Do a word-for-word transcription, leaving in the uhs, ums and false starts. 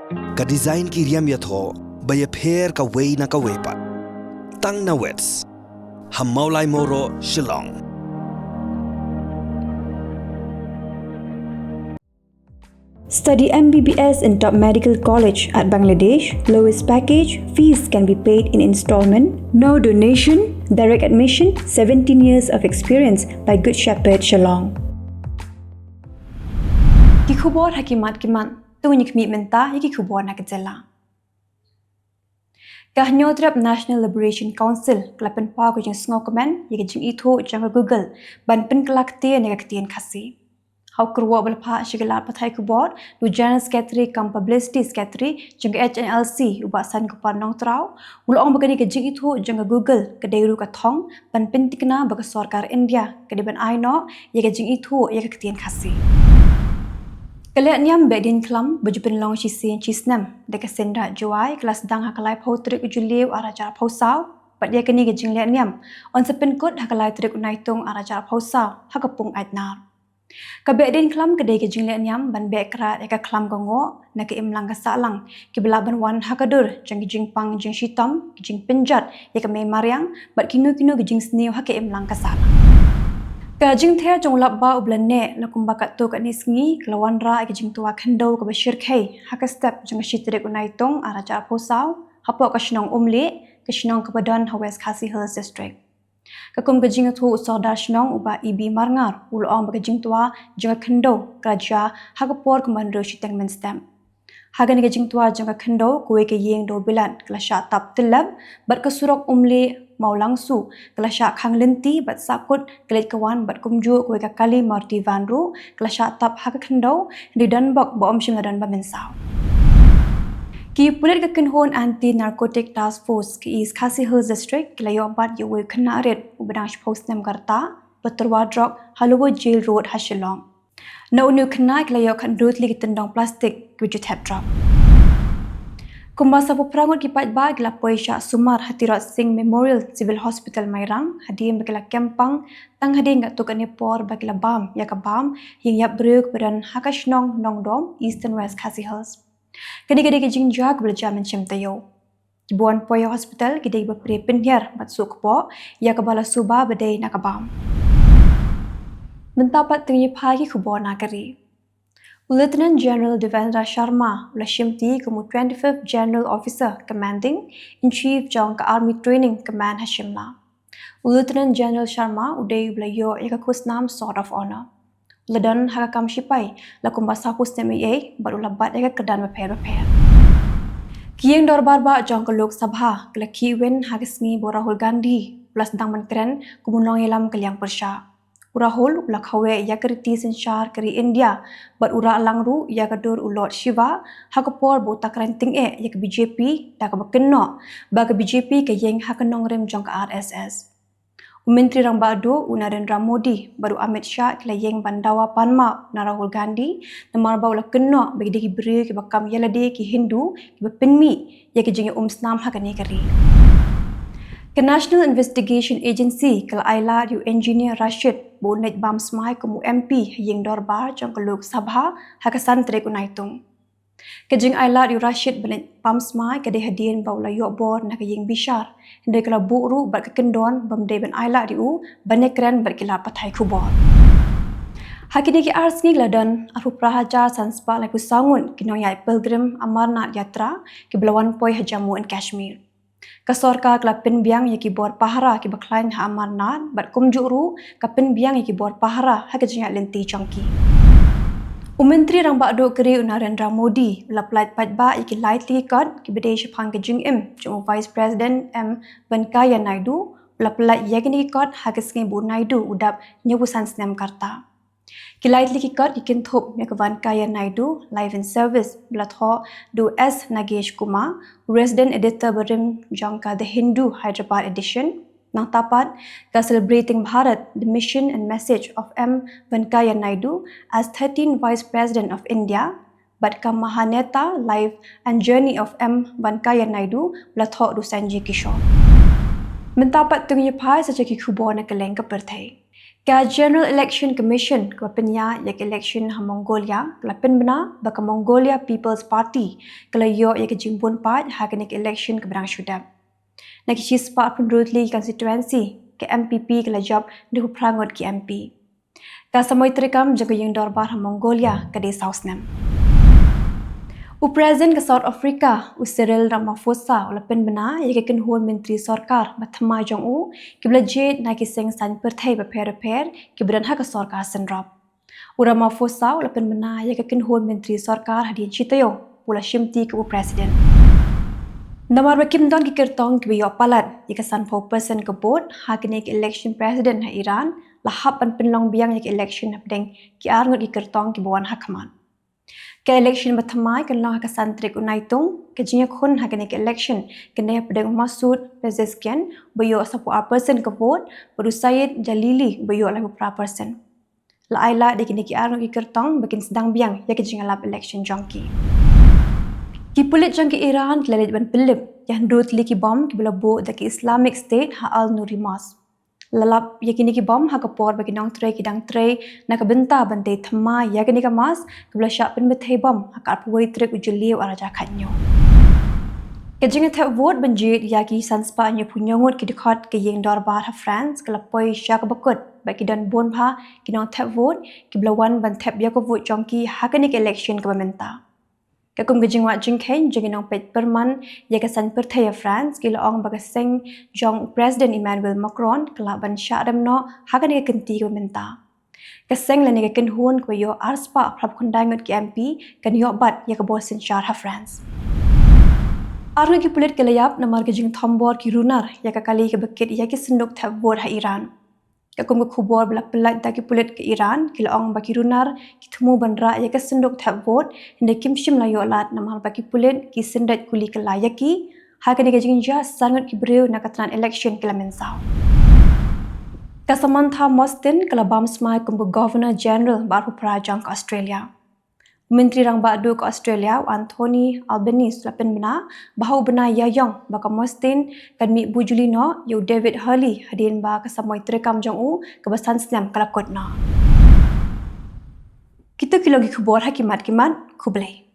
Ka design ki riam ïathoh ba ïapher kawei na kawei pat. Tang na Wits ha Mawlai Mawroh, Shillong. Study M B B S in top medical college at Bangladesh. Lowest package, fees can be paid in installment. No donation, direct admission, seventeen years of experience by Good Shepherd Shillong. Ki khubor ha ki mat ki mat, to ngin ïa khmih mynta ïa ki khubor na ka jylla. Ka Hynñiewtrep National Liberation Council ka la pynpaw ka jingsngewkmen ïa ka jingithuh jong ka Google ban pynkylla ktien ïa ka ktien Khasi. Ha u kyrwoh ba la phah sha ki lad pathai khubor da u General Secretary cum Publicity Secretary jong ka H N L C, u Bah Sainkupar Nongtraw, u la ong ba kane ka jingithuh jong ka Google ka dei ruh ka thong ban pynthikna ba ka sorkar India ka dei ban ai noh ïa ka jingithuh ïa ka ktien Khasi. Ka lehniam Behdeiñkhlam ba ju pynlong shisien shisnem da ka Synraj Jowai ka la sdang ha ka laiphew tarik u Jylliew arhajar arphew saw, bad ïa kane ka jinglehniam yn sa pynkut ha ka lai tarik u Naitung arhajar arphew saw ha ka Pung Aitnar. Ka Behdeiñkhlam ka dei ka jinglehniam ban beh krad ïa ka khlam ka ngoh na ka imlang ka sahlang kiba lah ban wan ha ka dur jong ki jingpang jingshitom, ki jingpynjot ïa ka mei mariang bad kino kino ki jingsniew ha ka imlang ka sahlang. Ka jingther jong u lapbah uba la neh na kumba katto katne sngi ka la wanrah ïa ka jingtwa khyndew kaba shyrkhei ha ka step jong ka shi tarik u Naitung arhajar arphew saw hapoh ka shnong Umlieh, ka shnong kaba don ha West Khasi Hills District. Ka kum ka jingïathuh u Sordar Shnong u Bah E B Marngar u la ong ba ka jingtwa jong ka khyndew ka la jia ha ka por kumba hynriew shiteng mynstep. Ha kane ka jingtwa jong ka khyndew, kawei ka ïing dewbilat ka la shah tap tyllep bad ka surok Umlieh Mawlangsu ka la shah khang lynti bad sahkut ka leit ka wan bad kumjuh kawei ka kali Maruti van ruh ka la shah tap ha ka khyndew, hynrei don bok ba ym shym la don ba mynsaw. Ki pulit ka kynhun Anti Narcotic Task Force ka East Khasi Hills District ki la ïoh bat ïa uwei u khynnah rit uba dang shiphew snem ka rta ba tyrwa drok ha Lower Jail Road ha Shillong. Na une u khynnah ki la ïoh khathynriew tylli ki tyndong plastik kiba ju thep drok. Kumba sawphew phra ngut ki paidbah ki la poi shah sumar ha Tirot Sing Memorial Civil Hospital Mairang hadien ba ki la kem pang tang hadien katto katne por ba ki la bam ïa ka bam ïing ïap briew kaba don ha ka shnong Nongdom, Eastern West Khasi Hills. Kane ka dei ka jingjia kaba la jia mynshem taïew. Kiba wan poi ha hospital ki dei kiba prie pynhiar bad suk kpoh ïa kaba la suba ba dei na ka bam. Mynta pat to ngin ïa phai ki khubor na ka ri. U Lieutenant General Devendra Sharma u la shimti kum u twenty-fifth General Officer Commanding in Chief jong ka Army Training Command ha Shimla. U Lieutenant General Sharma u dei uba la ïoh ïa ka khusnam Sword of Honour. U la don ha ka kam shipai la kumba sawphew snem eiei bad u la bat ïa ka kyrdan bapher bapher. Ki ïing dorbar bah jong ka Lok Sabha ki la khih win ha ka sngi ba u Rahul Gandhi u la sdang ban kren kum u nongïalam ka liang pyrshah. U Rahul u la khawiah ïa ka riti synshar ka ri India bad u rah lang ruh ïa ka dur u Lord Shiva ha ka por ba u takren tyngeh ïa ka B J P da kaba kynnoh ba ka B J P ka ïeng ha ka nongrim jong ka R S S. U Myntri Rangbah Duh u Narendra Modi bad u Amit Shah ki la ïeng ban dawa pan map na Rahul Gandhi namar ba u la kynnoh ba ki dei ki briew kiba kam ïalade ki Hindu kiba pynmih ïa ki jingïaumsnam ha kane ka ri. Ka National Investigation Agency ka la ailad ïa u Engineer Rashid ba un leit bam smai kum u M P ha ïing dorbar jong ka Lok Sabha ha ka san tarik u Naitung. Ka jingailad ïa u Rashid ban leit bam smai ka dei hadien ba u la ïoh bor na ka ïing bishar, hynrei ka la buh ruh bad ka kyndon bym dei ban ailad ïa u ban ïakren bad ki lad pathai khubor. Ha kine ki ar sngi ki la don arphew phra hajar san spah laiphew saw ngut ki nongïaid pilgrim Amarnath Yatra kiba la wan poi ha Jammu and Kashmir. Ka sorkar ka la pynbiang ïa ki bor pahara kiba khlaiñ ha Amarnath bad kumjuh ruh ka pynbiang ïa ki bor pahara ha ka jingïaid lynti jong ki. U Myntri Rangbah Duh ka ri u Narendra Modi u la pyllait paidbah ïa ki lai tylli ki kot kiba dei shaphang ka jingim jong u Vice President M Venkaiah Naidu. U la pyllait ïa kine ki kot ha ka sngi ba u Naidu u dap hynñiewphew san snem ka rta. Ki lai tylli ki kot ki kynthup ïa ka Venkaiah Naidu Life and Service ba la thoh da u S Nagesh Kumar, u Resident Editor barim jong ka The Hindu Hyderabad Edition. Nangta pat ka Celebrating Bharat, The Mission and Message of M Venkaiah Naidu as thirteenth Vice President of India bad ka Mahanetha, Life and Journey of M Venkaiah Naidu ba la thoh da u Sanjay Kishore. Mynta pat to ngin ïa phai sa sha ki khubor na kylleng ka pyrthei. Ka General Election Commission kaba pynïaid ïa ka election ha Mongolia ka la pynbna ba ka Mongolia People's Party ka la ïoh ïa ka jingbun paid ha kane ka election kaba dang shu dep. Na ki shispah pynrutli ki constituency, ka M P P ka la jop hynriewphew phra ngut ki M P. Ka samoi treikam jong ka ïing dorbar ha Mongolia ka dei saw snem. U President ka South Africa, u Cyril Ramaphosa, u la pynbna ïa ka kynhun myntri sorkar ba thymmai jong u kiba la jied na ki seng saiñ pyrthei bapher bapher kiba don ha ka sorkar synrop. U Ramaphosa u la pynbna ïa ka kynhun myntri sorkar hadien shi taïew u la shimti kum u President. Namar ba kim don ki kyrtong kiba ïoh palat ïa ka sanphew percent ka vote ha kane ka election president ha Iran, la hap ban pynlong biang ïa ka election hapdeng ki ar ngut ki kyrtong kiba wan ha khmat. Ka election ba thymmai kan long ha ka san tarik u Naitung. Ka jingïakhun ha kane ka election kan dei hapdeng u Masoud Pezeshkian ba ïoh saphew ar percent ka vote bad u Saeed Jalili ba ïoh laiphew phra percent. La ai lad ïa kine ki ar ngut ki kyrtong ba kin sdang biang ïa ka jingïalap election jong ki. Ki pulit jong ka Iran ki la leit ban pynlip ïa hynriew tylli ki bom kiba la buh da ki Islamic State ha Al Nuri Mosque. La lap ïa kine ki bom ha ka por ba ki nongtrei ki dang trei na ka bynta ban tei thymmai ïa kane ka mosque kaba la shah pynbthei bom ha ka arphew wei tarik u Jylliew ar hajar khathynñiew. Ka jingthep vote ban jied ïa ki sanspah hynñiewphew hynñiew ngut ki dkhot ka ïing dorbar ha France ka la poi sha kaba kut bad ki don bun bha ki nongthep vote kiba la wan ban thep ïa ka vote jong ki ha kane ka election kaba mynta. Ka kum ka jingwad jingkheiñ jong ki nongpeit pyrman ïa ka saiñ pyrthei ha France ki la ong ba ka seng jong u President Emmanuel Macron ka lah ban shah rem noh ha kane ka kynti kaba mynta. Ka seng lane ka kynhun kaba ïoh arspah phra phew khyndai ngut ki M P kan ïoh bat ïa ka bor synshar ha France. Ar ngut ki pulit ki la ïap namar ka jingthombor ki runar ïa ka kali kaba kit ïa ki synduk thep vote ha Iran. Ka kum ka khubor ba la pynlait da ki pulit ka Iran ki la ong ba ki runar ki thmu ban rah ïa ka synduk thep vote hynrei kim shym la ïoh lad namar ba ki pulit ki syndet kuli kylla ïa ki ha kane ka jingjia san ngut ki briew na ka tnat election ki la mynsaw. Ka Samantha Mostyn ka la bam smai kum ka Governor General ba arphew phra jong ka Australia. Myntri Rangbah Duh ka Australia u Anthony Albanese la pynbna ba ha u bnai Ïaïong ba ka Mostyn kan mih bujli noh ïa u David Hurley hadien ba ka samoi treikam jong u kaba san snem ka la kut noh. Kito ki long ki khubor ha ki mat ki mat. Khublei.